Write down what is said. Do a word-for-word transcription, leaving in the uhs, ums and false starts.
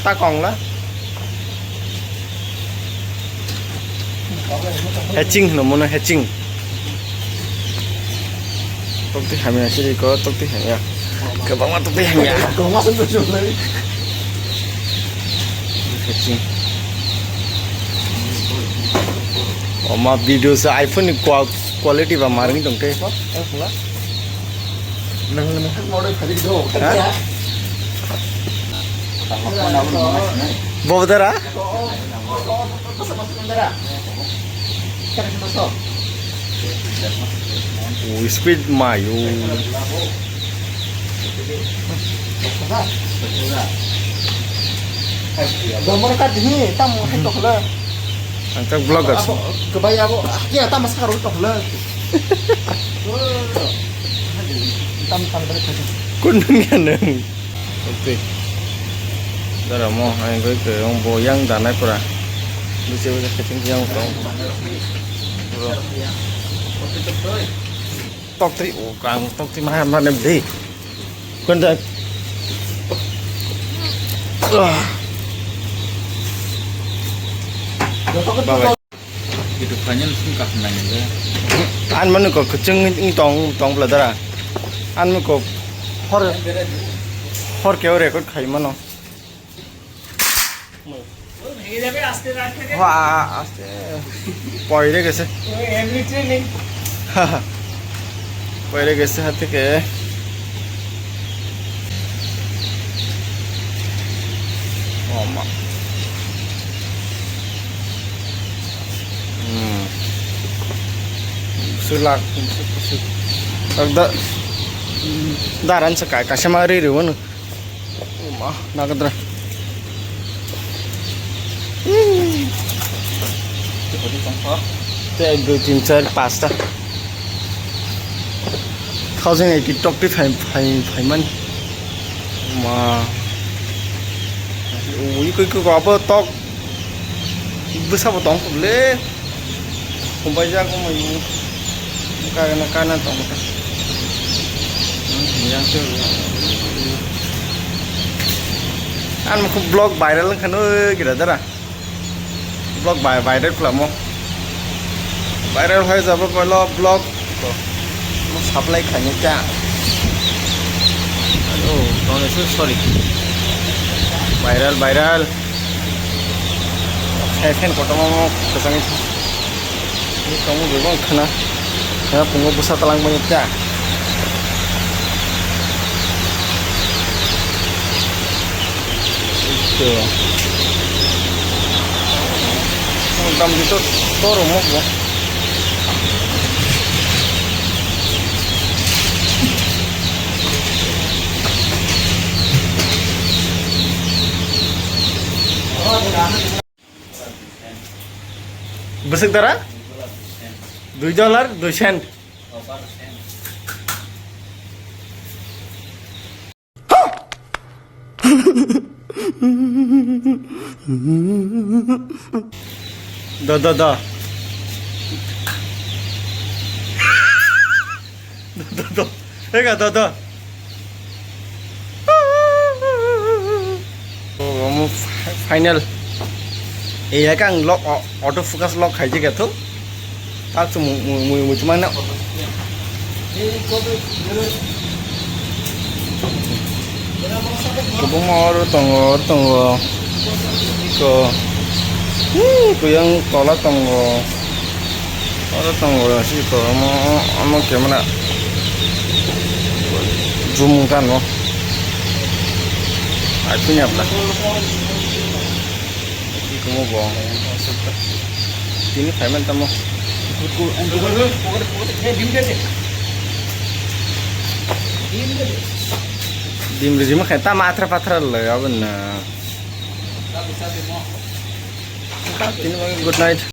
Ta kong la. Hatching hino mono hatching. Tokti hamya siri ko tokti hamya. Kwbangma tokti hamya. Hatching. Oma video sa iPhone ni qua-, quality ba maring tong te. Nang nang model khadi do. Ha? Bobdara? Oh, speed mayo. Domor ka dini tam hai tokla. Ang tak vlog as. Kebai abo, ah, ya tam sakar tokla. Tam tam dari. Kun nang ya nang. Oke. Dara mo hai goi ke ong bo yang danai pura. Bisi bisi kacing yang tong. Tok tri o kang tok tri mana mana de. Kun da. Ah. Bye bye. Itu kanya sini kah nanya deh. An manu ko kuchung ni tong tong bla dara. An manu ko hor hor keo record khai mano. ভেঙে যাবে আস্তে রাখতে। Wah, aste. Poire gese. এমনি ট্রেনিং। পড়ে গেছে হাত থেকে। ও মা। Hmm. Sulak, sulak. Agda daran sa kai kasama ri ri wano. Ma, nagadra. Te ek, dui, tin, char, pasta. Thousand eighty tok twi phai, phai, phai mani. Ma. Ui, koi, koi, koi, abo tok. Bwsa bo tong kho le. Khumbai jak wngmai o. Kana kana tong kha. Yang se. Ang kho vlog viral wngkha no gira dara. Vlog bai viral khlamo. Viral hai jabo koilo vlog. Supply khaini ta. Oh, no, no, sorry. Viral, viral. Hai fan kotorma kwchangwi. Ni kamu bebang khana. Khana pungo busa talang bani ta. Ito. Dam dito toro mo bo. Bwswk dara? Dui dollar, dui cent. Da, da, da. Da, da, da. Ega, da, da. Omo fi-, final. Ei, eka ang lock, o-, auto focus lock khai jega to. Tak tu mu, mu, mu, mu, cuma nak. Kebong mau orang tunggu, orang tunggu. Ko. Ih, ku yang tolak tunggu. Oro tongo si ko omo, omo camera zoom wngkha no. Aitini apna. Si komo bo. Tini payment tamo. Dim rijima khai tamo atra patra le abon na. Tini good night.